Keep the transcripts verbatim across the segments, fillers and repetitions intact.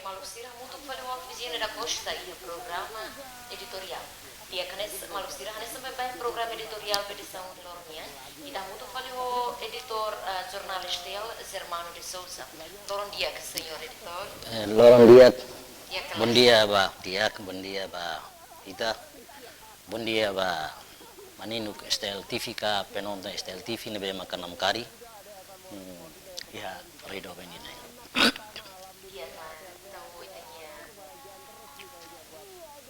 Maluk sira, hamutuk fali ho Virginia da Costa iha programa editoriál. Di'ak, hanesan, maluk sira, hanesan baibain programa editoriál ba edisaun loron nian, ita hamutuk fali ho editór, ah, jornál STL, Germano de Souza. Loron di'ak, señór editór. Eh, loron di'ak. Di'ak, bondia ba, di'ak, bondia ba ita. Bondia ba maninuk STL TV ka penonton STL TV ne'ebé maka namkari. Hmm, iha rai doben ida-ne'e. Di'ak, entaun ita-nia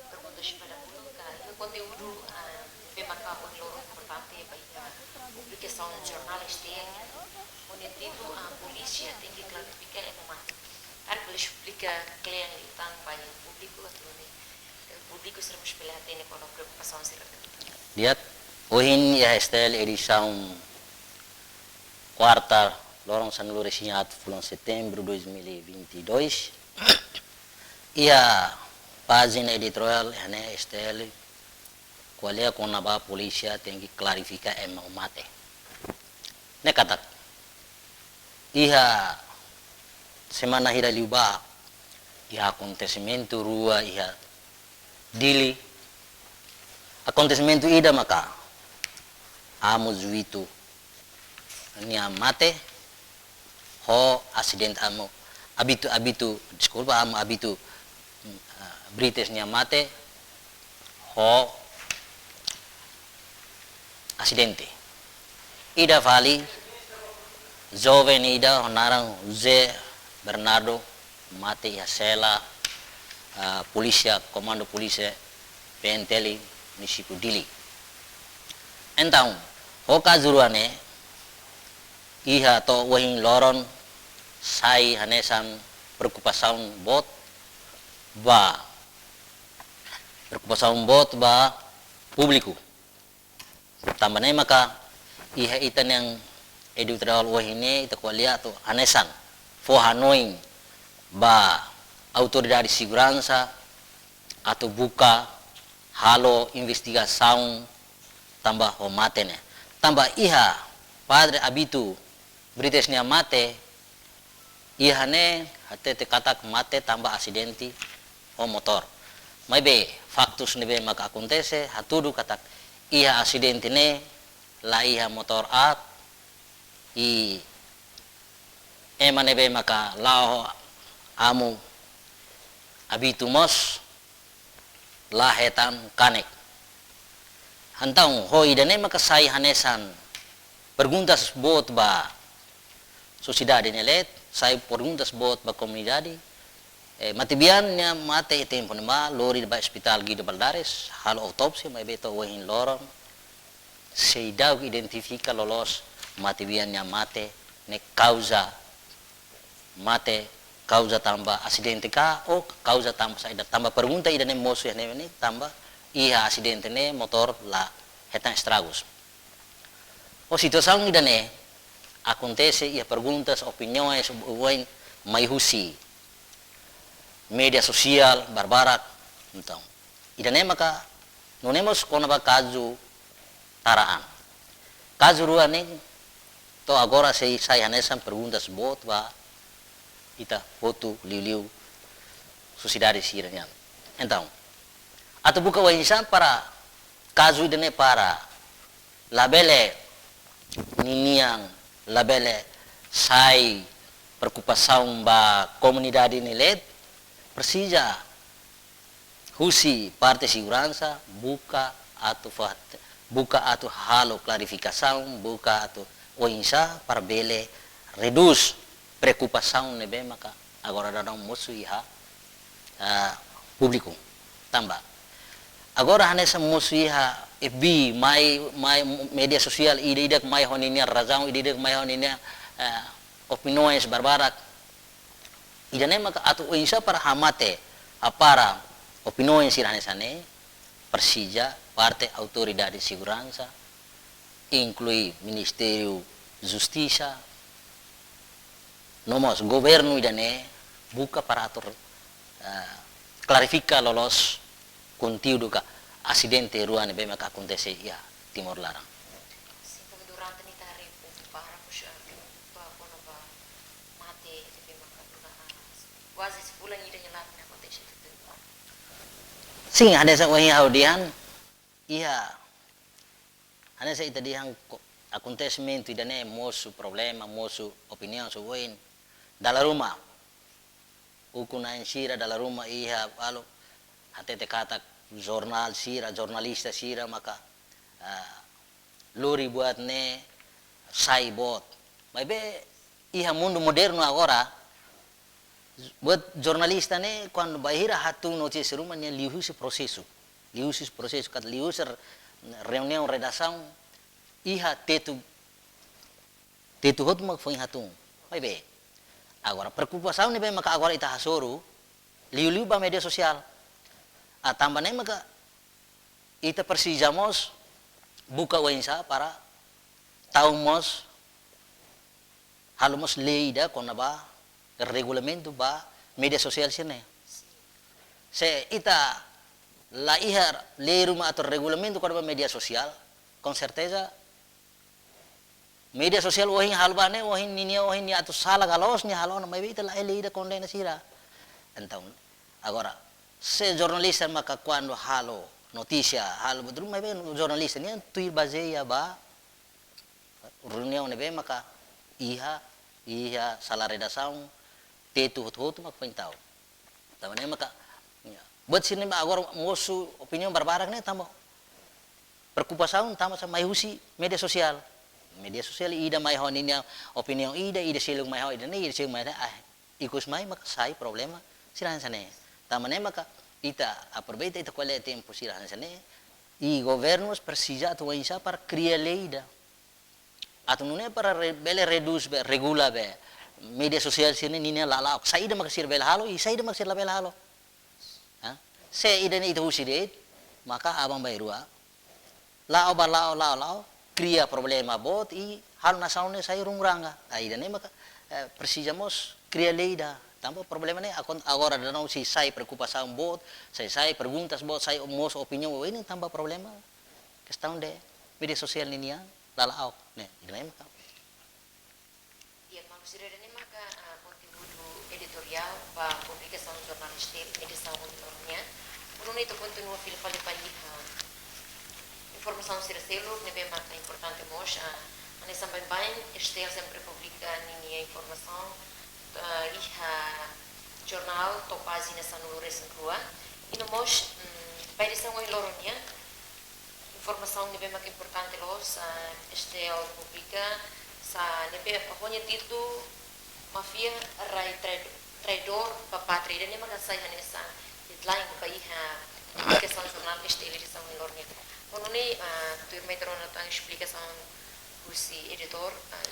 pergunta ba ita uluk, iha konteúdu, ah, ne'ebé maka ohin loron importante ba iha publikasaun jornál STL nian, ho nia títulu, ah, Polísia Tenke Klarifika Ema Mate. Karik bele esplika kle'an liután ba iha públiku atu nune'e, eh, públiku sira mós bele hatene kona-ba preokupasaun sira. Di'ak, ohin iha STL edisaun kuarta, loron sanulu-resin-haat fulan Setembru dois mil e vinte e dois, iha pájina editoriál iha ne'e STL ko'alia kona-ba polísia tenke klarifika ema mate. Ne'e katak iha semana hira liubá, iha akontesimentu rua iha Dili. Akontesimentu ida maka Amu Juitu nia mate ho asidente, Amu Abitu, Abitu, deskulpa, Amu Abitu, mm, ah, Brites nia mate ho asidente. Ida fali, joven ida ho naran José Bernardo mate iha sela, ah, polísia, Komandu Polísia PNTL, munisípiu Dili. Entaun, ho kazu rua ne'e, iha to'o ohin loron sai hanesan preokupasaun boot ba, preokupasaun boot ba públiku. Tanba ne'e maka iha ita-nia editoriál ohin ne'e ita ko'alia atu hanesan fó hanoin ba autoridade seguransa atu buka halo investigasaun tanba ho mate ne'e. Tanba iha Padre Abitu Brites nia mate, iha ne'e hatete katak mate tanba asidente ho motór. Maibé, faktus ne'ebé maka akontese, hatudu katak iha asidente ne'e, la iha motór aat, i ema ne'ebé maka la'o ho Amu Abitu mós, la hetan kanek. Entaun, ho ida-ne'e maka sai hanesan perguntas boot ba sosiedade nia leet, sai perguntas boot ba komunidade. Eh, matebian nia mate iha tempu ne'ebá, lori ba Ospitál Guido Valadares, halo autópsia, maibé to'o ohin loron seidauk identifika loloos matebian nia mate ne'e kauza mate kauza tanba asidente ka, ou kauza tanba saida. Tanba pergunta ida-ne'e mosu iha ne'e, ne'e tanba iha asidente ne'e motór la hetan estragus. Ho situasaun ida-ne'e akontese iha perguntas, opiniões, oin mai husi média sosiál barbarak. Entaun, ida-ne'e maka nune'e mós kona-ba kazu tara an. Kazu rua ne'e to'o agora sei sai hanesan perguntas boot ba ita hotu, liuliu sosiedade sira-nian. Entaun, atu buka oinsá para kazu ida-ne'e para labele ninian, labele sai preokupasaun ba komunidade nia leet, presiza husi parte seguransa buka atu fat-, buka atu halo klarifikasaun, buka atu oinsá para bele redús preokupasaun ne'ebé maka agora daudaun mosu iha, ah, públiku. Tanba agora hanesan mosu iha F B, mai, mai média sosiál, ida-idak mai ho ninia razaun, ida-idak mai ho ninia, eh, opiniões barbarak. Ida-ne'e maka atu oinsá para hamate, ah, para opiniões sira hanesan ne'e, presiza parte autoridade seguransa, inklui Ministériu Justisa, no mós governu ida-ne'e buka para atu, eh, klarifika loloos konteúdu ka asidente rua ne'ebé maka akontese iha Timor laran. Sin, tanba durante ne'e ita haree povu barak mós, eh, preokupa kona-ba mate ne'ebé maka dura, ah, kuaze fulan ida nia Sin, hanesan ohin ha'u dehan, iha, hanesan ita dehan ko-, akontesimentu ida-ne'e mosu problema, mosu opiniaun, so ohin dala ruma ukun-na'in sira dala ruma iha, halo, hatete katak jornál sira, jornalista sira maka, ah, lori buat ne'e sai boot. Maibé iha mundu modernu agora, buat jornalista ne'e kuandu bainhira hatún notísia ruma nia liuhusi prosesu. Liuhusi prosesu, katak liuhusi reuniaun redasaun, iha tetu, tetu hotu mak foin hatún. Maibé agora preokupasaun ne'ebé maka agora ita hasoru, liuliu ba média sosiál. Ah, tanba ne'e maka ita presiza mós buka oinsá para tau mós, halo mós lei ida kona-ba regulamentu ba média sosiál sira-ne'e. Se ita la iha lei ruma atau regulamentu kona-ba média sosiál, com certeza média sosiál ohin halo ba ne'e, ohin ninia, ohin nia atu sala ka loos nia halo ona, maibé ita la iha lei ida kondena sira. Entaun, agora, se jornalista maka kuandu halo notísia, halo buat ruma, maibé jornalista nian tuir bazeia ba reuniaun ne'ebé maka iha, iha sala redasaun, tetu hotu-hotu maka foin tau. Tanba ne'e maka, ya, buat sira-ne'e mak agora mosu opiniaun barbarak ne'e tanba preokupasaun tanba sá, mai husi média sosiál. Média sosiál ida mai ho ninia opiniaun ida, ida seluk mai ho ida-ne'e, ida seluk mai ho, ah, ikus mai maka sai problema sira hanesan ne'e. Tanba ne'e maka ita aproveita ita ko'alia tempu sira hanesan ne'e, i governu presiza atu oinsá para kria lei ida atu nune'e para re-, bele redús be, regula be média sosiál sira-ne'e ninia lala'ok. Saida maka sira bele halo, i saida maka sira labele halo. Ha? Se ida-ne'e ita husi de'it, maka aban-bainrua la'o ba la'o, la'o, la'o, kria problema boot, i halo nasaun ne'e sai runguranga. Ah, ida-ne'e maka, eh, presiza mós kria lei ida. Tanba problema ne'e akon-, agora daudaun sei sai preokupasaun boot, sei sai perguntas boot, sai mós opiniaun boot, ne'e tanba problema kestaun de média sosiál ninia lala'ok, ne'e, ida-ne'e maka. Di'ak, maluk sira, ida-ne'e maka, ah, konteúdu editoriál ba publikasaun jornál STL, edisaun ohin loron nian. Uluk ne'e ita kontinua fila fali ba iha informasaun sira seluk ne'ebé maka importante mós, ah, hanesan baibain STL sempre publika ninia informasaun, ah, iha jornál to'o pájina sanulu-resin-rua. I no mós, mm, ba edisaun ohin loron nian, informasaun ne'ebé maka importante loos, ah, STL publika, sá ne'ebé ho nia títulu Máfia Rai Trai-, Traidór ba Pátria. Ida-ne'e maka sai hanesan headline ba iha publikasaun jornál STL edisaun ohin loron nian. Ho nune'e, ah, tuirmai ita rona tan esplikasaun husi editór, ah,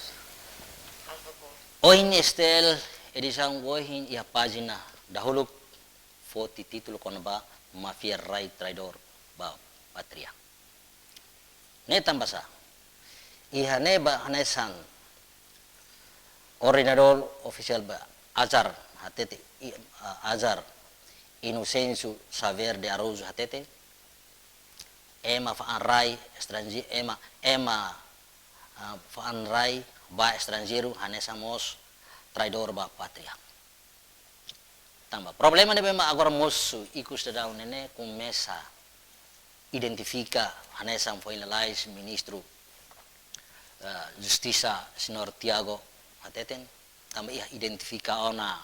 halo favór. Ohin STL edisaun ohin iha pájina dahuluk foti títulu kona-ba Máfia Rai Traidór ba Pátria. Ne'e tanba sá, iha ne'ebá hanesan koordenadór ofisiál ba AJAR hatete, i, a, AJAR Inocêncio Xavier de Araújo hatete, ema fa'an rai estranjeiru, ema, ema, ah, fa'an rai ba estranjeiru hanesan mós traidór ba pátria. Tanba problema ne'ebé mak agora mosu ikus daudaun ne'e ne'e komesa identifika hanesan foin lalais ministru, eh, Justisa señór Tiago hateten, tanba iha identifika ona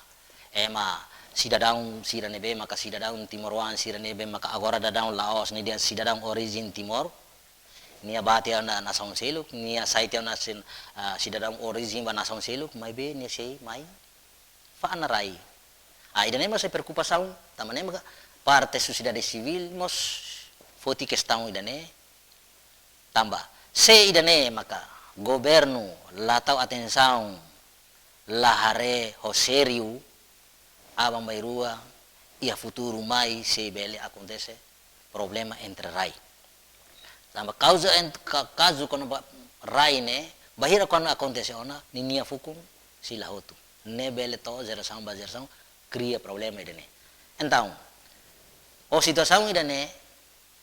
ema sidadaun sira ne'ebé maka sidadaun timoroan sira ne'ebé maka agora daudaun la'ós, nia dehan sidadaun orijen Timor, nia bá tiha ona nasaun seluk, nia sai tiha ona sin, ah, sidadaun orijen ba nasaun seluk, maibé nia sei mai fa'an rai. Ah, ida-ne'e mós sai preokupasaun, tanba ne'e maka parte sosiedade sivíl mós foti kestaun ida-ne'e. Tanba se ida-ne'e maka governu la tau atensaun, la haree ho sériu, aban-bainrua iha futuru mai sei bele akontese problema entre rai. Tanba kauza ent-, ka-, kazu kona-ba rai ne'e, bainhira kuandu akontese ona, ninia fukun sei la hotu. Ne'e bele to'o jerasaun ba jerasaun, kria problema ida-ne'e. Entaun, ho situasaun ida-ne'e,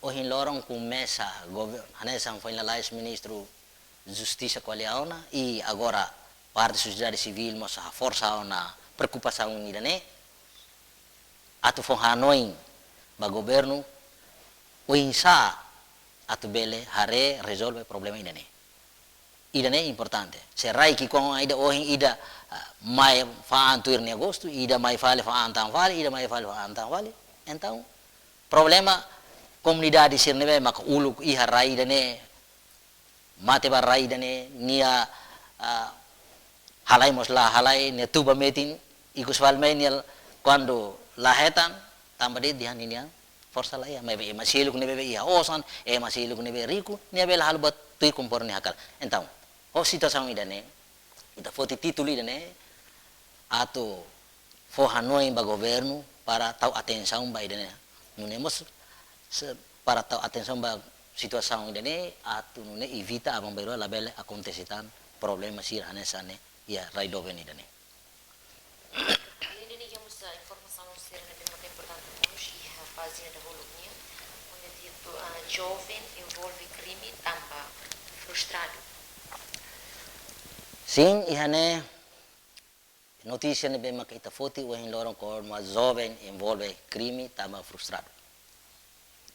ohin loron komesa gover-, hanesan foin lalais ministru Justisa ko'alia ona, i agora parte sosiedade sivíl mós haforsa ona preokupasaun ida-ne'e, atu fó hanoin ba governu oinsá atu bele haree, rezolve problema ida-ne'e. Ida-ne'e importante. Se rai ki'ikoan ida ohin ida, ah, mai fa'an tuir nia gostu, ida mai fali fa'an tan fali, ida mai fali fa'an tan fali. Entaun, problema komunidade sira ne'ebé maka uluk iha rai ida-ne'e, mate ba rai ida-ne'e, nia, ah, halai mós la halai, nia tuba metin, ikus fali mai nia kuandu la hetan, tanba de'it dehan ninia forsa laiha, maibé ema seluk ne'ebé iha osan, ema seluk ne'ebé riku, nia bele halo buat tuir kompor nia hakarak. Entaun, ho situasaun ida-ne'e, ita foti títulu ida-ne'e, atu fó hanoin ba governu para tau atensaun ba ida-ne'e. Nune'e mós se, para tau atensaun ba situasaun ida-ne'e, atu nune'e evita aban-bainrua labele akontese tan problema sira hanesan ne'e iha rai doben ida-ne'e. Alende ne'e, iha mós informasaun sira ne'ebé maka importante mós iha pájina dahuluk nian, onde títulu, ah, Joven envolve krime tanba frustradu. Sin, iha ne'e notísia ne'ebé maka ita foti ohin loron kona-ba joven envolve krime tanba frustradu.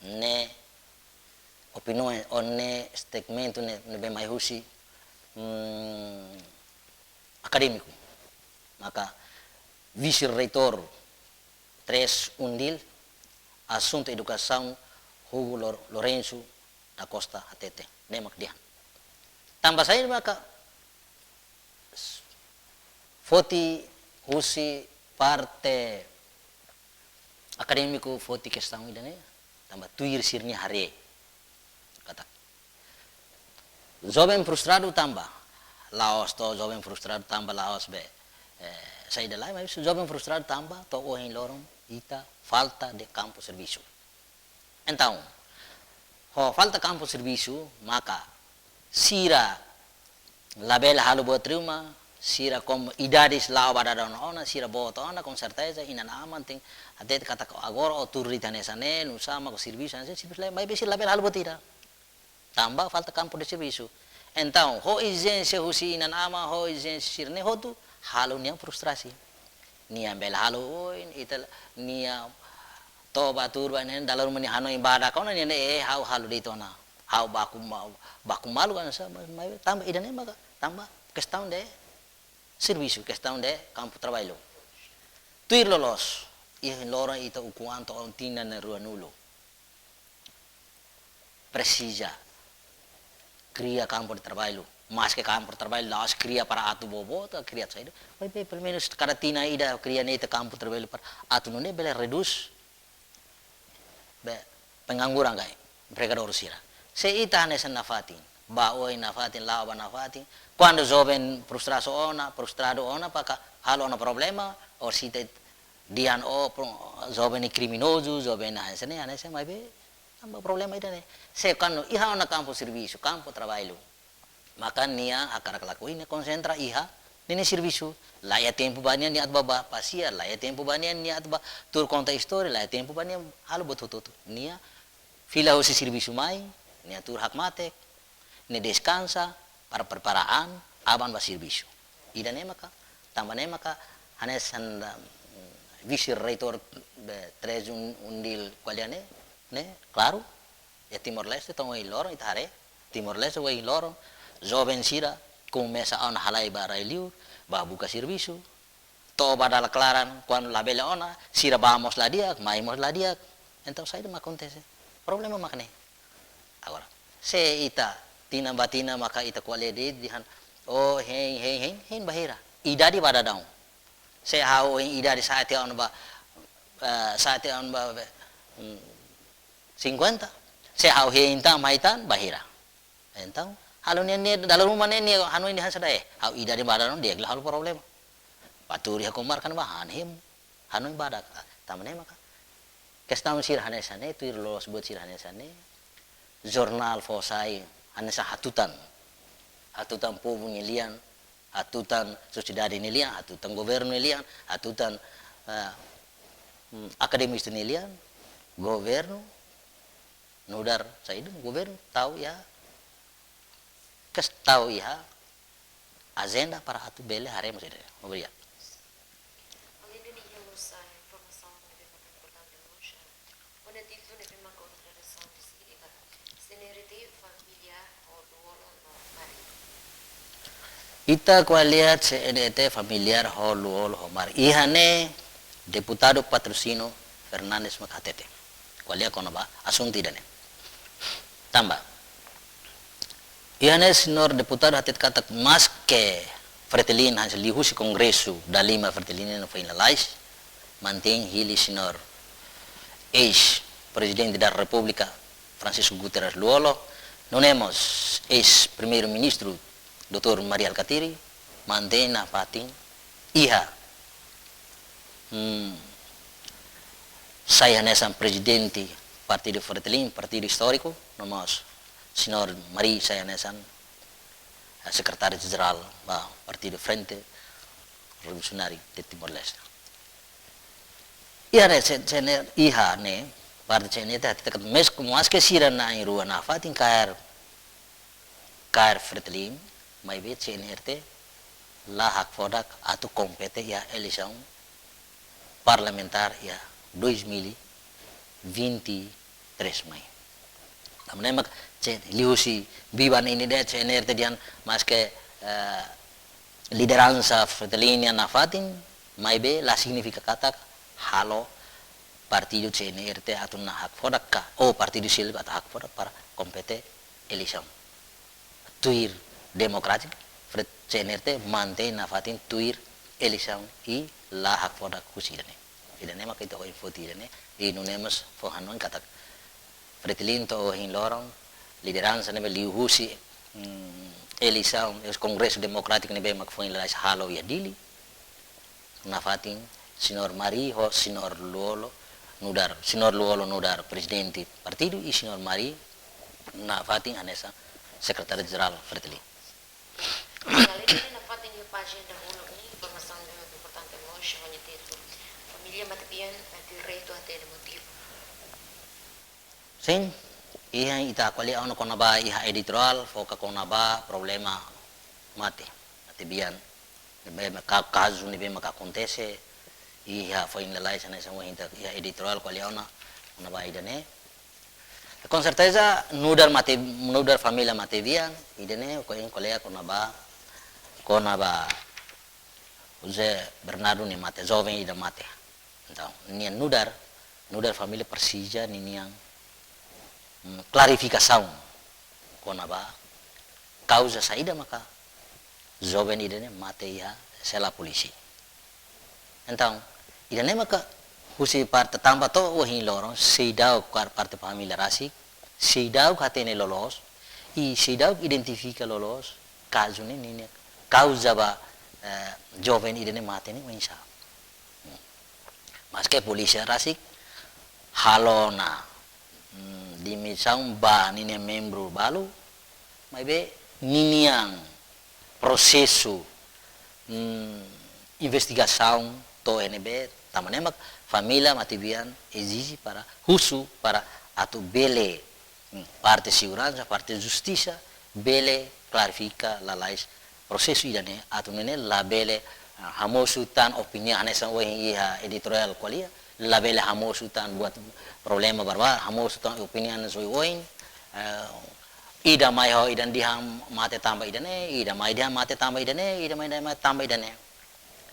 Ne'e opiniaun, ou ne'e statement ne'e, ne'ebé mai husi, hmm, akadémiku. Maka vise-reitór três UNDIL, asuntu edukasaun, Hugo Lor-, Lourenço da Costa hatete, ne'e mak dehan. Tanba saida maka s-, foti husi parte akadémiku foti kestaun ida-ne'e, tanba tuir sira-nia haree. Katak joven frustradu tanba la'ós to'o joven frustradu tanba la'ós be, eh, saida lai, mas joven frustradu tanba to'o ohin loron ita falta de kampu servisu. Entaun, ho falta kampu servisu, maka sira labele halo buat ruma, sira komu idade la'o ba dadaun ona, sira boot ona, konserteza inan-aman tenke hatete katak agora ó tuur de'it hanesan ne'e, nusá mak servisu hanesan ne'e, servisu lai, maibé sira labele halo buat ida. Tanba falta kampu de servisu. Entaun, ho ezijénsia husi inan-aman, ho ezijénsia sira-ne'e hotu, halo nia frustrasi. Nia bele halo oin, ita nia toba turba ne'e, dala ruma nia hanoin badak ona, nia ne'e, eh, ha'u halo de'it ona. Ha'u baku ma-, baku malu kan sa, ma-, ma-, tanba ida-ne'e maka, tanba kestaun de servisu, kestaun de kampu traballu. Tuir loloos, iha loron ita ukun an to'o tinan ruanulu. Presiza kria kampu de traballu. Maske kampu de traballu la'ós kria para atu boboot, kria saida. Maibé, pelumenus kada tinan ida kria ne'e ita kampu de traballu para atu nune'e bele redús be pengangguran ka empregadór sira. Se ita hanesan nafatin, ba oin nafatin, la'o ba nafatin. Kuandu joven frustradu ona, frustradu ona, maka halo ona problema, ou se ita dehan, oh, pro-, joven ne'e kriminozu, joven ne'e hanesan ne'e, hanesan ne'e, maibé tanba problema ida-ne'e. Se kuandu iha ona kampu servisu, kampu traballu, maka nia hakarak lakohi nia konsentra iha ninia servisu. La iha tempu ba nia, nia atu ba, ba pasiar, la iha tempu ba nia, nia atu ba tuur konta istória, la iha tempu ba nia halo buat hotu-hotu. Nia fila husi servisu mai, nia tuur hakmatek, nia deskansa para prepara an aban ba servisu. Ida-ne'e maka, tanba ne'e maka, hanesan, mm, vise-reitór be três un-, UNDIL ko'alia ne'e, ne'e, klaru, iha Timor-Leste to'o ohin loron, ita haree, Timor-Leste ohin loron, joven sira komesa ona halai ba rai-liur, ba buka servisu, to'o ba dala klaran, kuandu labele ona, sira ba mós la di'ak, mai mós la di'ak. Entaun saida mak akontese? Problema mak ne'e. Agora, se ita tinan ba tinan maka ita ko'alia de'it dehan, oh, hein, hein, hein, hein bainhira. Idade ba dadaun. Se ha'u hein idade sa'e tiha ona ba, eh, sa'e tiha ona ba, be, hmm, cinquenta. Se ha'u hein tan, mai tan, bainhira. Entaun, halo nia, nia, dala ruma ne'e, nia hanoin dehan saida, eh, ha'u idade ba dadaun, di'ak liu halo problema. Ba tuur iha komarka ne'ebá han hemu, hanoin badak, ah, tanba ne'e maka. Kestaun sira hanesan ne'e, tuir loloos buat sira hanesan ne'e. Jornál fó sai, hanesan hatutan. Hatutan povu nia lian, hatutan sosiedade nia lian, hatutan governu nia lian, hatutan, eh, mm, akademista nia lian, governu, nu'udar saida, governu tau iha, kes tau iha ajenda para atu bele haree mós ida. Obrigadu. Alende ne'e, iha mós informasaun ne'ebé maka importante mós, eh, ona títulu ne'ebé maka uma tradução de Ita ko'alia C N R T familiár ho Lú-Olo ho Mari. Iha ne'e deputadu Patrocínio Fernandes mak hatete. Ko'alia kona-ba asuntu ida-ne'e. Tanba iha ne'e señór deputadu hatete katak maske Fretilin hanesan liuhusi Kongresu dala lima Fretilin ne'e foin lalais, mantein hili señór eis Prezidente da Repúblika Francisco Guterres Lú-Olo, nune'e mós eis Primeiru-Ministru doutór Mari Alkatiri, mantein nafatin iha, hmm, sai hanesan prezidente Partidu Fretilin, partidu istóriku, no mós señór Mari sai hanesan, eh, sekretáriu jerál ba Partidu Frente Revolusionáriu de Timor-Leste. Iha ne'e, C-, C N R, iha ne'e, parte C N R T hatete katak mes-, maske sira na'in-rua nafatin kaer, kaer Fretilin, maibé C N R T la hakfodak atu kompete iha eleisaun parlamentár iha dois mil e vinte e três mai. Tanba ne'e mak C-, liuhusi biban ida-ne'e C N R T dehan maske, eh, lideransa Fretilin nian nafatin, maibé la signifika katak halo partidu C N R T atu la hakfodak ka, ou partidu seluk atu hakfodak para kompete eleisaun. Tuir demokrátiku, Fret-, C N R T mantein nafatin tuir eleisaun i la hakfodak husi ida-ne'e. Ida-ne'e mak ita ohin foti ida-ne'e, i nune'e mós fó hanoin katak Fretilin to'o ohin loron, lideransa ne'ebé liuhusi, mm, eleisaun, es-, Kongresu Demokrátiku ne'ebé mak foin lalais halo iha Dili. Nafatin señór Mari ho señór Lú-Olo nu'udar, señór Lú-Olo nu'udar prezidente partidu i señór Mari nafatin hanesan sekretáriu jerál Fretilin. Alende ne'e nafatin iha pájina dahuluk ne'e, informasaun ne'ebé importante mós, ho nia títulu: Família Matebian, eh, direitu hatene motivu. Sin, iha ita ko'alia ona kona-ba iha editoriál, foka kona-ba problema mate, matebian. Ne'ebé maka, kazu ne'ebé maka akontese, iha foin lalais hanesan ohin ita iha editoriál ko'alia ona kona-ba ida-ne'e. Com certeza, nu'udar mate, nu'udar família matebian, ida-ne'e, ko-, ko'alia kona-ba, kona-ba José Bernardo nia mate, joven ida mate. Entaun, nia nu'udar, nu'udar família presiza ninian, mm, klarifikasaun kona-ba kauza saida maka joven ida-ne'e mate iha sela polísia. Entaun, ida-ne'e maka husi parte tanba to'o ohin loron, seidauk par-, parte família rasik, seidauk hatene loloos, i seidauk identifika loloos kazu ne'e, ninia kauza ba, eh, joven ida-ne'e mate ne'e oinsá. Maske polísia rasik halo ona, mm, demisaun ba ninia membru balu, maibé ninian prosesu, mm, investigasaun to'o iha ne'ebé, tanba ne'e mak família matebian ezije para, husu para atu bele, mm, parte seguransa, parte justisa, bele klarifika lalais prosesu ida-ne'e, atu nune'e labele, ah, hamosu tan opiniaun hanesan ohin iha editoriál ko'alia, labele hamosu tan buat problema barak, hamosu tan opiniaun hanesan ohin, eh, ida mai ho ida dehan mate tanba ida-ne'e, ida mai dehan mate tanba ida-ne'e, ida mai dehan mate tanba ida-ne'e.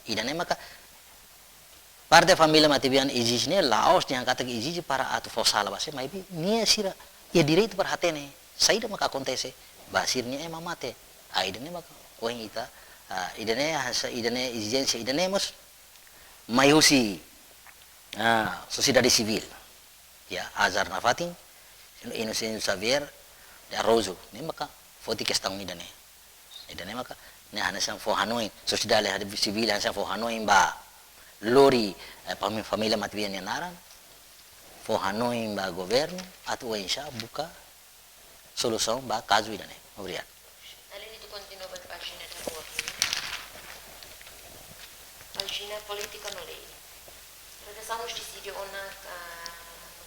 Ida-ne'e maka parte família matebian ezije ne'e, la'ós dehan katak ezije para atu fó sala ba sé, maibé nia sira iha direitu para hatene saida maka akontese ba sira-nia ema mate. Ah, ida-ne'e maka ohin ita, ah, ida-ne'e hanesan, ida-ne'e ezijénsia ida-ne'e mós mai husi, ah, sosiedade sivíl. Ya, azar nafatin, Inocêncio Xavier de Araújo, ne'e maka foti kestaun ida-ne'e. Ida-ne'e maka, ne'e hanesan fó hanoin, sosiedade sivíl hanesan fó hanoin ba lori, eh, fami-, família matebian nia naran, fó hanoin ba governu, atu oinsá buka solusaun ba kazu ida-ne'e. Obrigadu. Alende ita kontinua ba pájina dahuluk. Pájina polítika no lei. Redasaun mós deside ona, ah,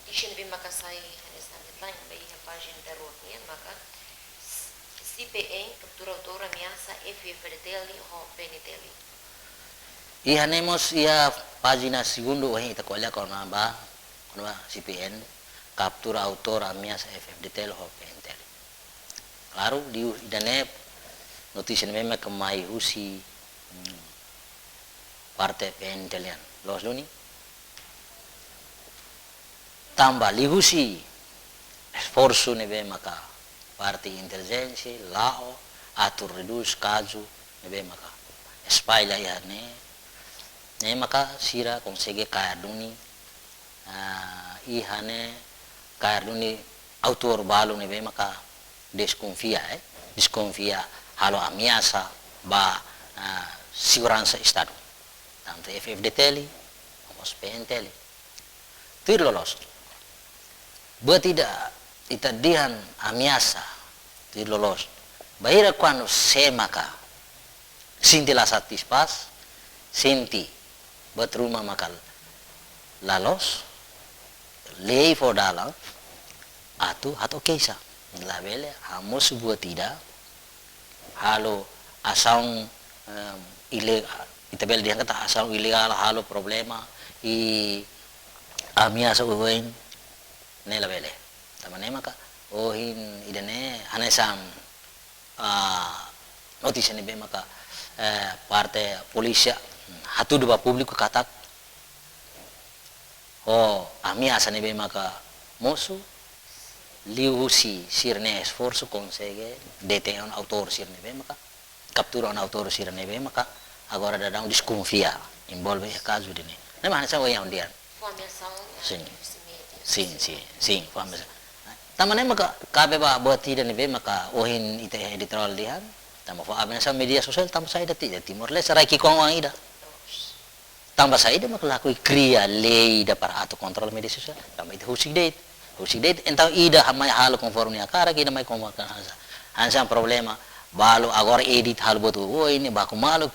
notísia ne'ebé maka sai hanesan headline ba iha pájina dahuluk nian maka: C P N kaptura autór ameasa F F D T L ho P N T L. Iha ne'e mós iha pájina segundu ohin ita ko'alia kona-ba, kona-ba C P N kaptura autór ameasa F F D T L ho P N T L. Klaru, liu ida-ne'e notísia ne'ebé maka mai husi, hmm, parte P N T L nian. Loos duni. Tanba liuhusi esforsu ne'ebé maka parte intelijénsia la'o atu redús kazu ne'ebé maka espalla iha ne'e, ne'e maka sira konsege kaer duni, ah, iha ne'e kaer duni autór balu ne'ebé maka deskonfia, eh, deskonfia halo ameasa ba, ah, seguransa Estadu. Tantu F-FDTL, mós P N T L. Tuir loloos. Buat ida ita dehan ameasa, tuir loloos. Bainhira kuandu sé maka sente la satisfás, sente buat ruma maka la loos, lei fó dalan atu hato'o keixa. Labele hamosu buat ida, halo asaun, em, ilegál, ita bele dehan katak asaun ilegál, halo problema, i ameasa oioin, ne'e labele. Tanba ne'e maka ohin ida-ne'e hanesan, ah, notísia ne'ebé maka, eh, parte polísia hatudu ba públiku katak ho ameasa ne'ebé maka mosu, liuhusi sira-nia esforsu konsege detein autór sira ne'ebé maka, kaptura autór sira ne'ebé maka agora daudaun deskonfia envolve iha kazu ida-ne'e. Ne'e mak hanesan ohin ha'u dehan. Fó ameasaun, ah, Sin. husi média. Sin, sin, sin, fó ameasaun. Tanba ne'e maka kabe ba buat ida ne'ebé maka ohin ita editoriál dehan, tanba fó ameasaun média sosiál, tanba saida ita Timor-Leste rai ki'ikoan ida. Tanba saida maka lakohi kria lei ida para atu kontrola média sosiál? Tanba ita husik de'it. Husik de'it, entaun ida mai halo konforme nia hakarak, ida mai konforme hanesan. Hanesan problema balu agora edit halo buat oioin, baku malu,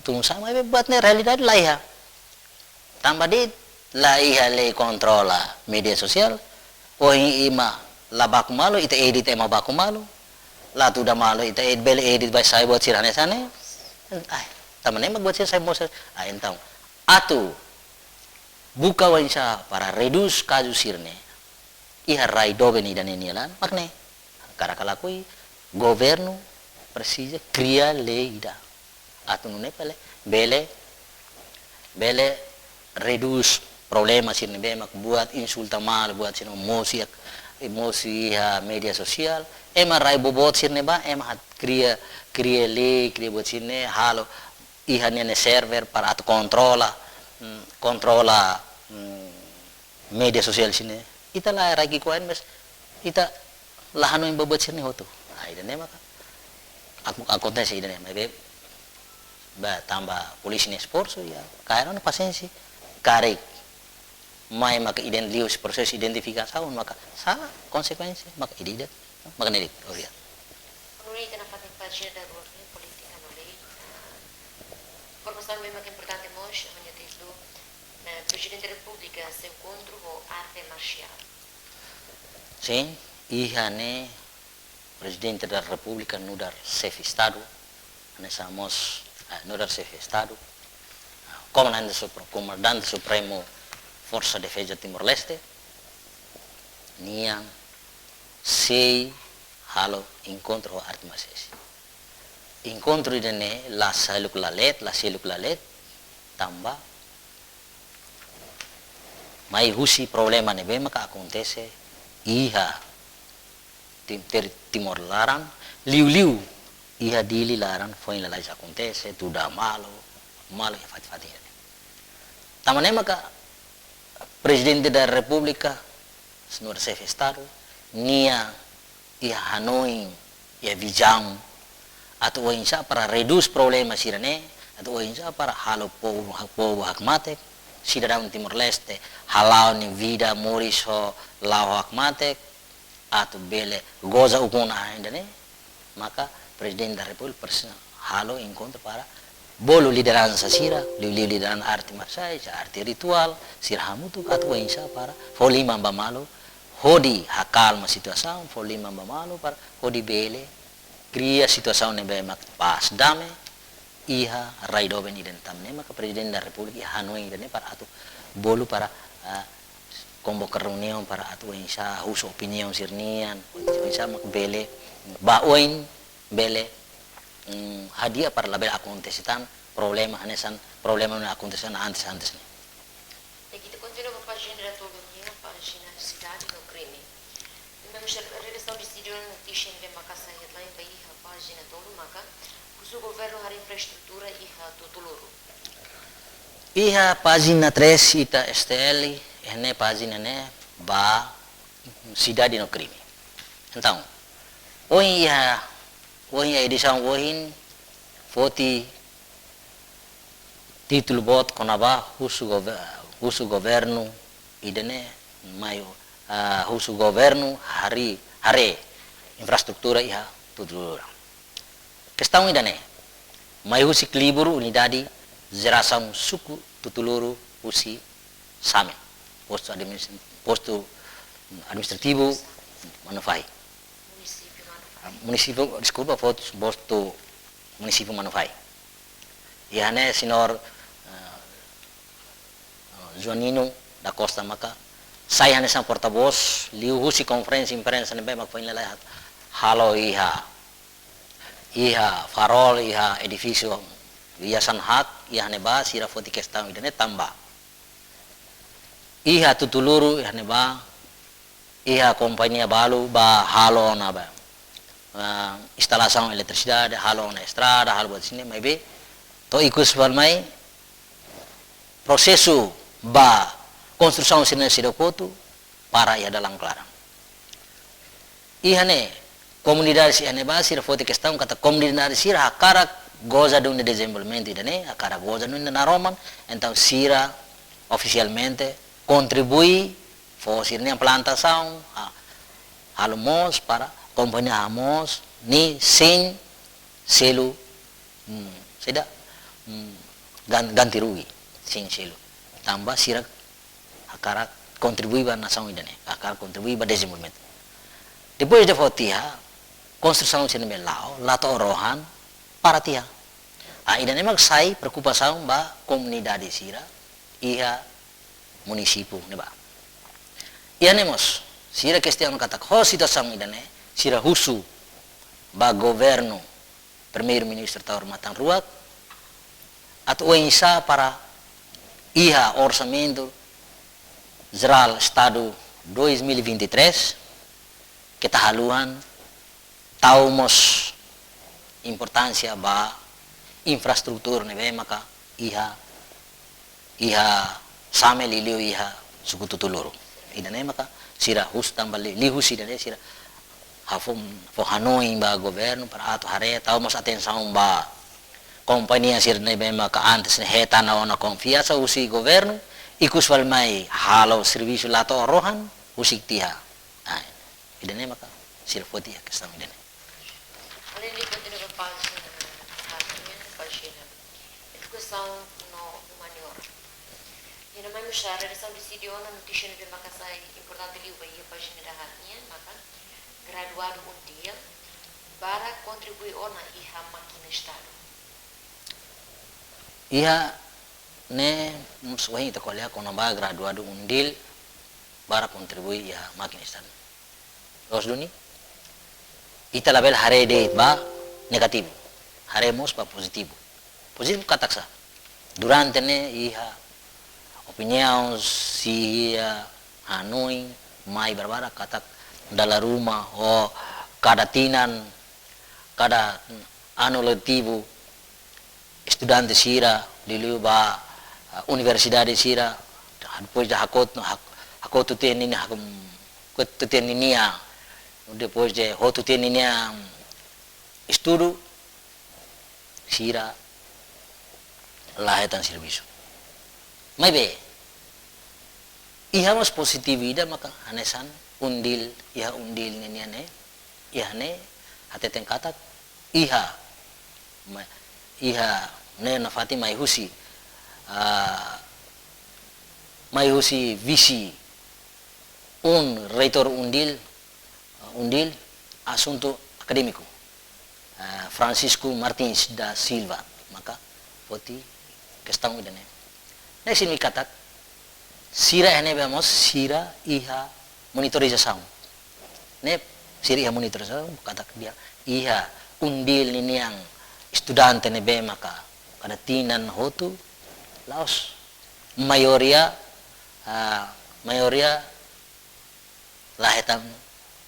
tun sama, buat ne'e realidade la iha. Tanba de'it la iha lei kontrola média sosiál, ohin ema la baku malu, ita edit ema baku malu, la tuda malu, ita ed-, bele edit ba sai buat sira hanesan ne'e. Ai, tanba ne'e mak buat sira sai mosu. Ai, entaun, atu buka oinsá para redús kazu sira-ne'e iha rai doben ida-ne'e nia laran, mak ne'e. Hakarak ka lakohi, governu presiza kria lei ida atu nune'e bele, bele, bele redús problema sira ne'ebé mak buat insulta malu, buat sira mosu iha, mosu iha média sosiál. Ema rai boboot sira-ne'e ba, ema hat kria, kria lei, kria buat sira-ne'e, halo iha nia-nia server para atu kontrola, mm, kontrola, mm, média sosiál sira-ne'e. Ita la rai ki'ikoan, mas ita la hanoin ba buat sira-ne'e hotu. Ah, ida-ne'e maka ak-, akontese ida-ne'e, maibé ba tanba polísia nia esforsu, ya, kaer ona pasiénsia, karik mai maka iden liu prosesu identifikasaun, maka sala konsekuénsia, maka ida-idak, maka ne'e de'it, obrigadu. Agora ita iha fatin pájina rua ne'e, polítika no lei. Ah, informasaun ne'ebé mak importante mós, ha'u-nia títulu, eh, Prezidente Repúblika sei enkontru ho arte marsiál. Sin, iha ne'e Prezidente da Repúblika nu'udar Xefe Estadu, hanesan mós, eh, nu'udar Xefe Estadu, eh, Komandante Supre-, Komandante Supremu Forsa Defeza Timor-Leste, nian sei halo enkontru ho arte marsiál. Enkontru ida-ne'e la seluk la leet, la seluk la leet, tanba mai husi problema ne'ebé maka akontese iha Tim-, ter-, Timor laran, liuliu iha Dili laran, foin lalais akontese, tuda malu, malu iha fatin-fatin ida-ne'e. Tanba ne'e maka Prezidente da Repúblika, señór Xefe Estadu, nia iha hanoin, iha vizaun, atu oinsá para redús problema sira-ne'e, atu oinsá para halo povu, povu hakmatek, sidadaun Timor-Leste, hala'o nia vida moris ho la'o hakmatek, atu bele goza ukun an ida-ne'e, maka Prezidente da Repúblika presiza halo enkontru para bolu lideransa sira, liuliu lideransa arte marsiál, arte rituál, sira hamutuk atu oinsá para fó liman ba malu, hodi hakalma situasaun, fó liman ba malu para hodi bele kria situasaun ne'ebé mak pás, dame, iha rai doben ida-ne'e. Tanba ne'e maka Prezidente da Repúblika iha hanoin ida-ne'e para atu bolu para, ah, konvoka reuniaun para atu oinsá husu opiniaun sira-nian, oinsá mak bele, ba oin bele mm, hadi'a para labele akontese tan problema hanesan problema ne'ebé akontese ona antes, antes ne'e. Ita kontinua ba pájina datolu nian, pájina Sidade no Krime. Ne'ebé mós redasaun deside ona notísia ne'ebé maka sai headline ba iha pájina tolu maka husu governu harii infraestrutura iha Tutuluru. Iha pájina três ita S T L, iha ne'e pájina ne'e ba Sidade no Krime. Entaun, ohin iha, ohin iha edisaun ohin foti títulu boot kona-ba husu gove-, husu governu ida-ne'e mai, ah, husu governu harii, haree infraestrutura iha Tutuluru. Kestaun ida-ne'e mai husik libur unidade jerasaun suku Tutuluru husi SAME, postu adminis-, postu administrativu Manufahi. Munisípiu Manufahi. Munisípiu, deskulpa, postu, postu munisípiu Manufahi. Iha ne'e señór, eh, Joanino da Costa maka sai hanesan portavós, liuhusi konferénsia imprensa ne'ebé mak foin lalais halo iha, iha Farol, iha edifísiu Yayasan Hak, iha ne'ebá sira foti kestaun ida-ne'e tanba iha Tutuluru, iha ne'ebá, iha kompañia balu bá halo ona ba, ah, instalasaun eletrisidade, halo ona estrada, halo buat sira-ne'e, maibé to'o ikus fali mai prosesu ba konstrusaun sira-ne'e seidauk kotu, para iha dalan klaran. Iha ne'e, komunidade sira iha ne'ebá sira foti kestaun katak komunidade sira hakarak goza duni dezenvolvimentu ida-ne'e, hakarak goza duni naroman, entaun sira ofisialmente kontribui fó sira-nia plantasaun, ha-, halo moos para kompañia hamoos ne'e sein selu, hmm, saida, hmm, gan-, ganti rugi, sein selu. Tanba sira hakarak kontribui ba nasaun ida-ne'e, hakarak kontribui ba dezenvolvimentu. Depois de fó tiha, konstrusaun sira-ne'e la'o, la to'o rohan, para tiha. Ah, ida-ne'e mak sai preokupasaun ba komunidade sira iha munisípiu ne'ebá. Iha ne'e mós, sira kestiona katak ho situasaun ida-ne'e, sira husu ba governu, Primeiru-Ministru Taur Matan Ruak, atu oinsá para iha Orsamentu Jerál Estadu dois mil e vinte e três, keta haluhan tau mós importánsia ba infraestrutura ne'ebé maka iha, iha SAME, liuliu iha suku Tutuluru. Ida-ne'e maka sira husu tanba li-, liuhusi ida-ne'e sira hafo, fó hanoin ba governu para atu haree, tau mós atensaun ba kompañia sira ne'ebé maka antes ne'e hetan ona konfiansa husi governu, ikus fali mai halo servisu la to'o rohan, husik tiha. Ah, ida-ne'e maka sira foti iha kestaun ida-ne'e. Além de kontinua ba pájina, pájina, pájina Edukasaun no Humaniora. Iha ne'e mai mós redasaun deside ona notísia ne'ebé maka sai importante liu ba iha pájina dahaat nian, maka graduadu UNDIL barak kontribui ona iha mákina Estadu. Iha ne'e mós ohin ita ko'alia kona-ba graduadu UNDIL barak kontribui iha mákina Estadu. Loos duni, ita labele haree de'it ba negativu, haree mós ba pozitivu. Pozitivu katak sá, durante ne'e iha opiniaun sira, hanoin mai barbarak katak dala ruma ou kada tinan, kada anu letivu, estudante sira, liuliu ba, ah, universidade sira, depois de hakotu, hak-, hakotu tiha ninia, hak-, hakotu tiha ninia, depois de hotu tiha ninia estudu, sira la hetan servisu. Maibé, iha mós pozitivu ida maka hanesan UNDIL, iha UNDIL ne'e nian ne'e, iha ne'e hateten katak iha, ma-, iha ne'e nafatin mai husi, ah, mai husi vise un reitór UNDIL, UNDIL, asuntu akadémiku, eh, Francisco Martins da Silva, maka foti kestaun ida-ne'e. Ne'e signifika katak sira iha ne'ebá mós sira iha monitorizasaun. Ne'e sira iha monitorizasaun, katak dehan iha UNDIL ninian estudante ne'ebé maka kada tinan hotu, la'ós maioria, ah, maioria la hetan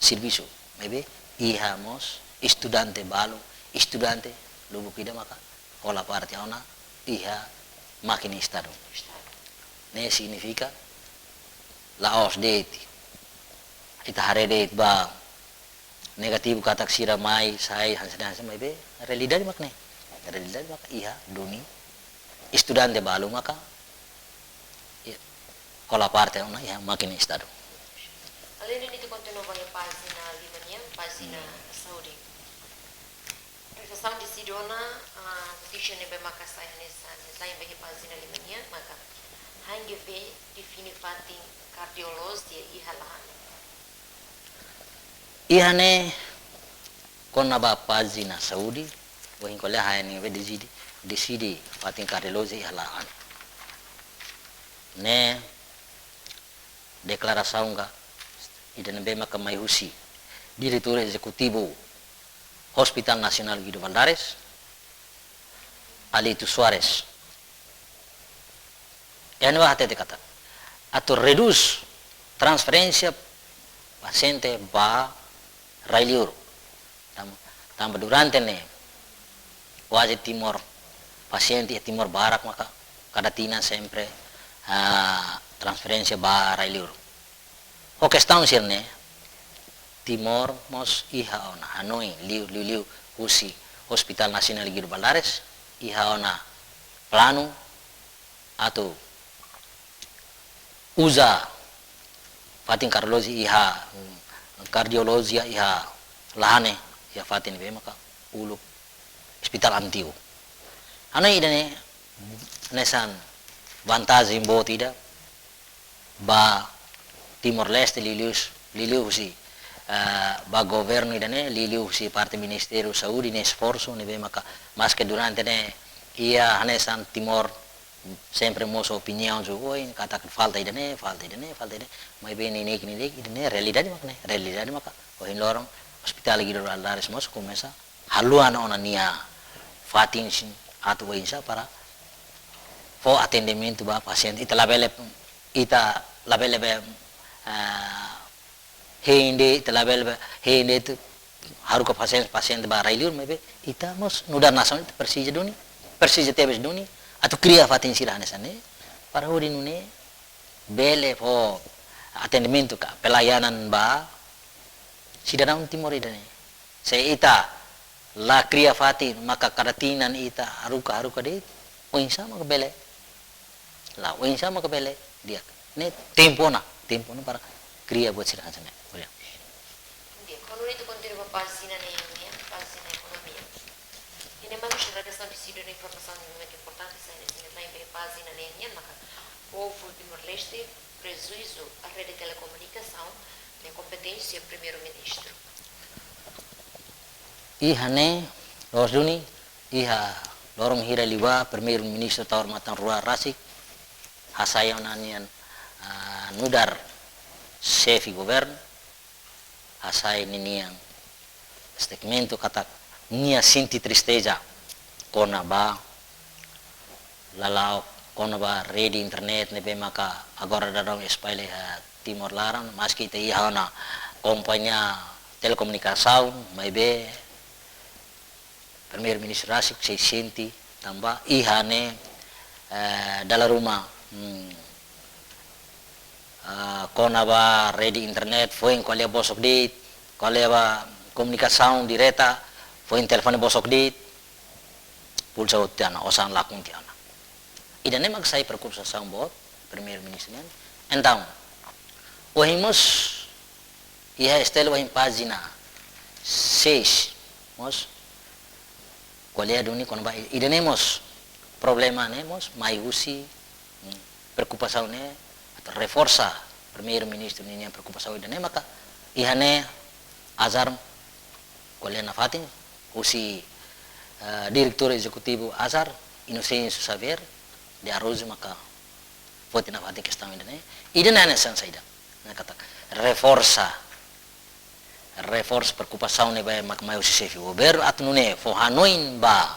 servisu. Maibé iha mós estudante balu, estudante lubuk ida maka hola parte ona iha mákina Estadu. Ne'e signifika la'ós de'it ita haree de'it ba negativu katak sira mai, sai, hanesan, hanesan, maibé realidade mak ne'e. Realidade mak iha duni estudante balu maka, ya, hola parte ona iha mákina Estadu. Além de itu, kontinua ba iha pájina lima nian, pájina saúde. Prestasaun desidu ona, ah, notísia ne'ebé maka sai hanesan headline ba iha pájina lima nian, maka H N G V define fatin kardiolojia iha Lahane. Iha ne'e kona-ba pájina saúde, ohin ko'alia H N G V deside, deside fatin kardiolojia iha Lahane. Ne'e deklarasaun ka ida ne'ebé maka mai husi Diretór Ezekutivu Hospital Nasionál Guido Valadares, Alito Soares. Iha ne'ebá hatete katak atu redús transferénsia pasiente ba rai-liur. Tam-, tanba durante ne'e kuaze Timor, pasiente iha Timor barak maka kada tinan sempre, ah, transferénsia ba rai-liur. Ho kestaun sira-ne'e, Timor mós iha ona hanoin liu, liu, liu husi Hospital Nasionál Guido Valadares, iha ona planu atu uza fatin kardiolojia iha, kardiolojia iha Lahane, iha fatin ne'ebé maka uluk ospitál antigu. Hanoin ida-ne'e hanesan vantajen boot ida ba Timor-Leste, liuliu, liuliu husi, eh, ba governu ida-ne'e, liuliu husi parte Ministériu Saúde nia esforsu ne'ebé maka, maske durante ne'e iha hanesan Timor sempre mós opiniaun sira ohin katak falta ida-ne'e, falta ida-ne'e, falta ida-ne'e, maibé neineik, neineik, ida-ne'e realidade mak ne'e, realidade maka ohin loron Hospital Guido Valadares mós komesa haluan ona nia fatin sira atu oinsá para fó atendimentu ba pasiente. Ita labele, ita labele be, ah, hein de'it, ita labele be, hein de'it haruka pasiente, pasiente ba rai-liur, maibé ita mós nu'udar nasaun ita presiza duni, presiza tebes duni atu kria fatin sira hanesan ne'e para hodi nune'e bele fó atendimentu ka pelayanan ba sidadaun Timor ida-ne'e. Se ita la kria fatin maka kada tinan ita haruka, haruka de'it, oinsá maka bele? Lae, oinsá maka bele di'ak? Ne'e tempu ona, tempu ona para kria buat sira hanesan ne'e. Obrigadu. Di'ak, agora ita kontinua ba pájina neen nian, pájina ekonomia. Iha ne'e mós redasaun deside ona informasaun ne'ebé importante, sai hanesan headline ba iha pájina neen nian, maka povu Timor-Leste prejuízu, a rede telekomunikasaun nia kompeténsia Primeiru-Ministru. Iha ne'e, loos duni, iha loron hira liubá, Primeiru-Ministru Taur Matan Ruar rasik hasai ona ninia, ah, nu'udar xefe governu, hasai ninia statement katak nia sente tristeza kona-ba lala'ok, kona-ba rede internet ne'ebé maka agora daudaun espalla iha Timor laran, maski ita iha ona kompañia telekomunikasaun, maibé Primeiru-Ministru rasik sei sente tanba iha ne'e, eh, dala ruma, hmm, ah, kona-ba rede internet, foin ko'alia bosok de'it, ko'alia ba komunikasaun direta, foin telefone bosok de'it, pulsa hotu tiha ona, osan lakon tiha ona. Ida-ne'e mak sai preokupasaun boot Primeiru-Ministru nian. Entaun, ohin mós, iha STL ohin pájina seis mós, ko'alia duni kona-ba ida-ne'e mós, problema ne'e mós mai husi, hmm, preokupasaun ne'e, atu reforsa Primeiru-Ministru ninia preokupasaun ida-ne'e maka, iha ne'e azar ko'alia nafatin husi, eh, Diretór Ezekutivu ASAR, Inocêncio Xavier de Araújo maka foti nafatin kestaun ida-ne'e. Ida-ne'e hanesan saida? Ne'e katak reforsa, reforsa preokupasaun ne'ebé mak mai husi xefe governu atu nune'e fó hanoin ba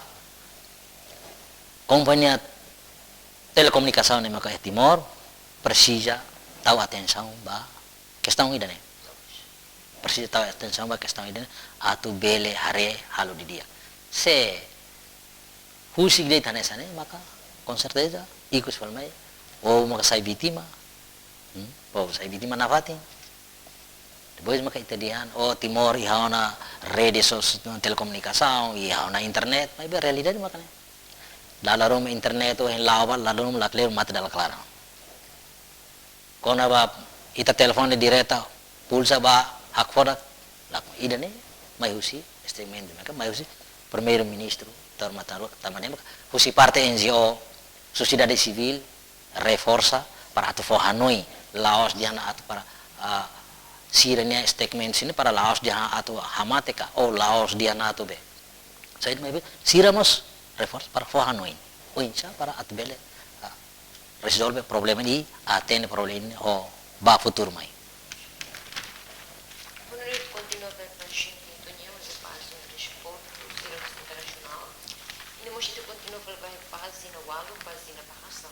kompañia telekomunikasaun ne'e maka iha Timor presiza tau atensaun ba kestaun ida-ne'e. Presiza tau atensaun ba kestaun ida-ne'e atu bele haree halo didi'ak. Se husik de'it hanesan ne'e maka, com certeza, ikus fali mai, o maka sai vítima, hmm? O sai vítima nafatin. Depois maka ita dehan, o Timor iha ona rede sos-, telekomunikasaun, iha ona internet, maibé realidade maka ne'e. Dala ruma internet ohin la'o ba, dala ruma lakleur mate dala klaran. Kona-ba ita telefone direta, pulsa ba, hakfodak, lakon. Ida-ne'e mai husi statement ne'ebé maka mai husi Primeiru-Ministru, Dr. Marta Rua, tanba ne'e maka husi parte N G O, sosiedade sivíl, reforsa para atu fó hanoin, la'ós dehan atu para, ah, sira-nia statement sira-ne'e para la'ós dehan atu hamate ka, ou la'ós dehan atu be. Saida maibé, sira mós reforsa para fó hanoin. Oinsá para atu bele, ah, rezolve problema ne'e, atende problema ne'e, ho ba futuru mai. Honorável kontinua ba pájina ita-nia, iha pájina desportu, sira internasionál. I mós ita kontinua fali ba pájina ualu, pájina bahasa.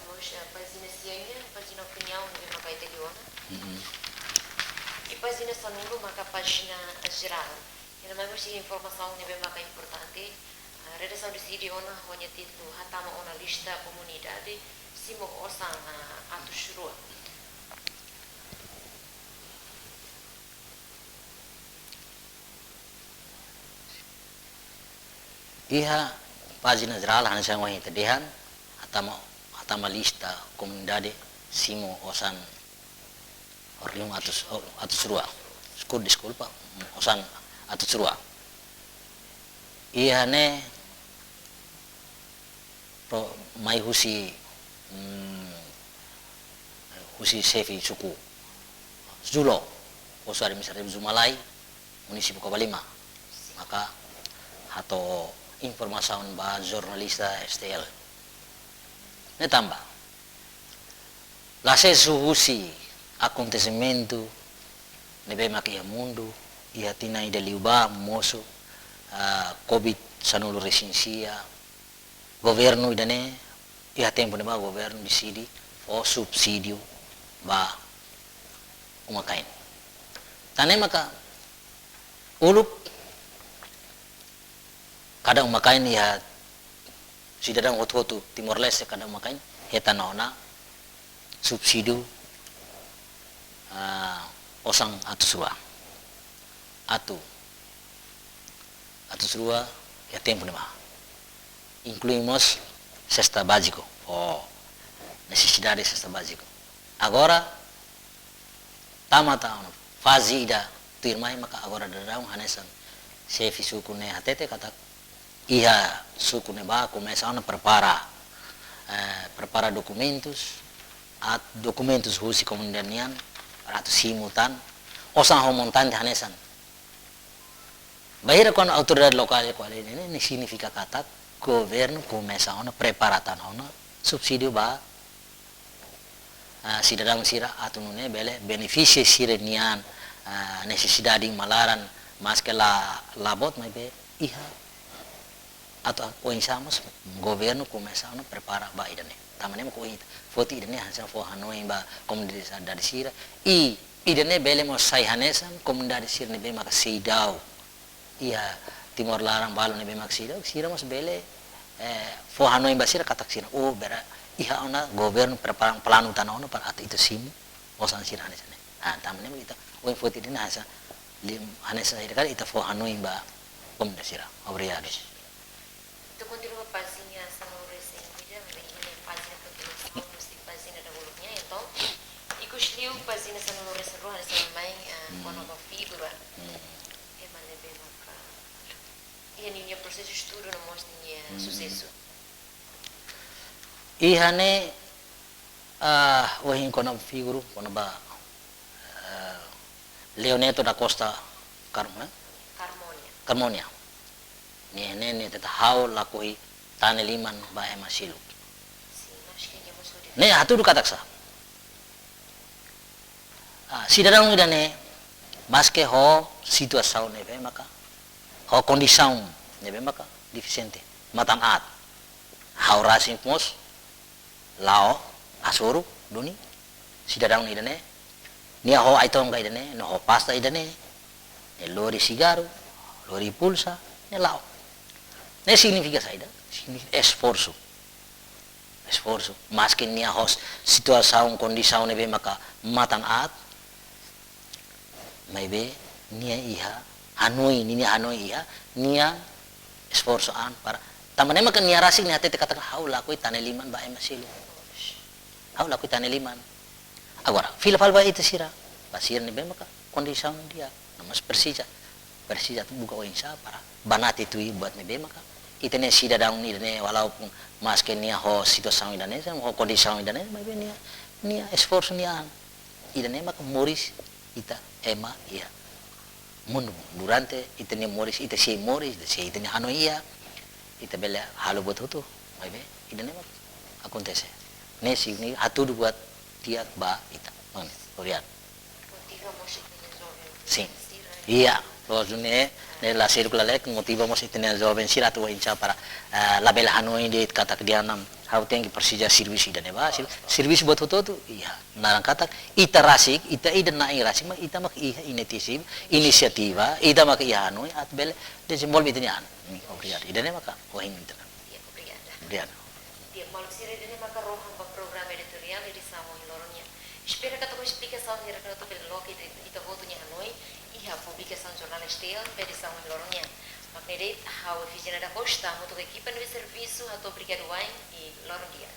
Mós, eh, pájina sia nian, pájina opiniaun ne'ebé maka ita lee ona. Mm-mm. I pájina sanulu maka pájina jerál. Iha ne'e mós iha informasaun ne'ebé maka importante. Ah, redasaun deside ona ho nia títulu Hatama Ona Lista Komunidade Simu Osan, ah, Atus Rua. Iha pájina jerál hanesan ohin ita dehan, hatama, hatama lista komunidade simu osan horihun atus, oh, atus rua. Deskulpa, deskulpa, osan atus rua. Iha ne'e pro-, mai husi, mm, husi xefe suku Zulo, postu administrativu Zumalai, munisípiu Covalima. Maka hato'o informasaun ba jornalista S T L. Ne'e tanba la sesu husi akontesimentu ne'ebé maka iha mundu, iha tinan ida liubá mosu, ah, Covid sanulu resin sia, governu ida-ne'e, iha tempu ne'ebá governu deside fó subsídiu ba uma-kain. Tan ne'e maka uluk kada uma-kain iha sidadaun hotu-hotu Timor-Leste kada uma-kain hetan ona subsídiu, ah, osan atus rua. Atu, atus rua iha tempu ne'ebá. Inklui mós sesta báziku. Oh, nesesidade sesta báziku. Agora, tama tiha ona faze ida tuirmai maka agora daudaun hanesan xefe suku ne'e hatete katak iha suku ne'ebá komesa ona prepara, eh, prepara dokumentus, at-, dokumentus husi komunidade nian, para atu simu tan, osan ho montante hanesan. Bainhira kuandu autoridade lokál iha kuali ne'e, ne'e signifika katak governu komesa ona prepara tan ona subsídiu ba, ah, sidadaun sira atu nune'e bele benefisia sira-nian, ah, nesesidade iha uma laran, maske la, la boot maibé iha. Atu oinsá mós governu komesa ona prepara ba ida-ne'e. Tanba ne'e maka ohin foti ida-ne'e hanesan fó hanoin ba komunidade sira. I ida-ne'e bele mós sai hanesan komunidade sira ne'ebé maka seidauk iha Timor laran balu ne'ebé maka seidauk, sira mós bele, eh, fó hanoin ba sira katak sira, oh, bera, iha ona governu prepara planu tan ona para atu ita simu osan sira hanesan ne'e. Ah, tanba ne'e mak ita ohin foti ida-ne'e hanesan lim-, hanesan ida karik ita fó hanoin ba komunidade sira. Obrigadu. Ita kontinua pájina sanulu resin ida, maibé iha ne'e pájina kontinuasaun husi pájina dahuluk nian, entaun ikus liu pájina sanulu resin rua hanesan mai, ah, Hmm. kona-ba figura. Hmm. Ema ne'ebé maka iha ninia prosesu estudu no mós ninia Hmm. susesu. Iha ne'e, ah, ohin kona-ba figura, kona-ba, ah, Leoneto da Costa Car-, eh? Carmonia. Carmonia. Nia, nia, nia hatete ha'u lakohi tane liman ba ema seluk. Sin, acho que nia mós hodi. Ne'e hatudu katak sá. Ah, sidadaun ida-ne'e, maske ho situasaun ne'ebé maka, ho kondisaun ne'ebé maka defisiente, matan aat. Ha'u rasik mós la'o hasoru duni sidadaun ida-ne'e. Nia ho ai-tonka ida-ne'e, no ho pasta ida-ne'e, nia lori sigarru, lori pulsa, nia la'o. Ne'e signifika saida? Signifika esforsu. Esforsu. Maske nia ho situasaun, kondisaun ne'ebé maka matan aat, maibé nia iha hanoin, nia hanoin iha, nia esforsu an para. Tanba ne'e maka nia rasik nia hatete katak ha'u lakohi tane liman ba ema seluk. Ha'u lakohi tane liman. Agora, fila fali ba ita sira. Ba sira ne'ebé maka kondisaun di'ak. No mós presiza. Presiza atu buka oinsá para banati tuir buat ne'ebé maka ita-nia sidadaun ida-ne'e, walaupun maske nia ho situasaun ida-ne'e, ho kondisaun ida-ne'e, maibé nia, nia esforsu nia an. Ida-ne'e maka moris ita ema iha mundu. Durante ita-nia moris, ita sei moris, ita sei, ita-nia hanoin iha, ita bele halo buat hotu, maibé ida-ne'e maka akontese. Ne'e sei nia hatudu buat di'ak ba ita. Mane, obrigadu. Motiva mós ita-nia joven. Sin. Sira. Iya, loos duni, ne'e la sirkula lek, motiva mós ita-nia joven sira atu oinsá para, ah, labele hanoin de'it katak dehan ha'u tenke presiza servisu ida-ne'e ba, sir-, servisu buat hotu-hotu, iya. Naran katak, ita rasik, ita ida-na'in rasik, maibé ita mak iha inisiativa, inisiativa, ita mak iha hanoin, atu bele dezenvolve ita-nia an. Hmm, obrigadu. Ida-ne'e maka, ohin ita. Iya, obrigada. Obrigadu. Di'ak, maluk sira, ida-ne'e maka rohan ba programa editoriál edisaun ohin loron nian. Espera katak ho esplikasaun hirak ne'e ita bele loke ita, ita hotu nia hanoin iha publikasaun jornál S T L ba edisaun ohin loron nian. Mak ne'e de'it, ha'u Efigénia da Costa, hamutuk ho ekipa ne'ebé servisu, hato'o obrigadu wa'in, i loron di'ak.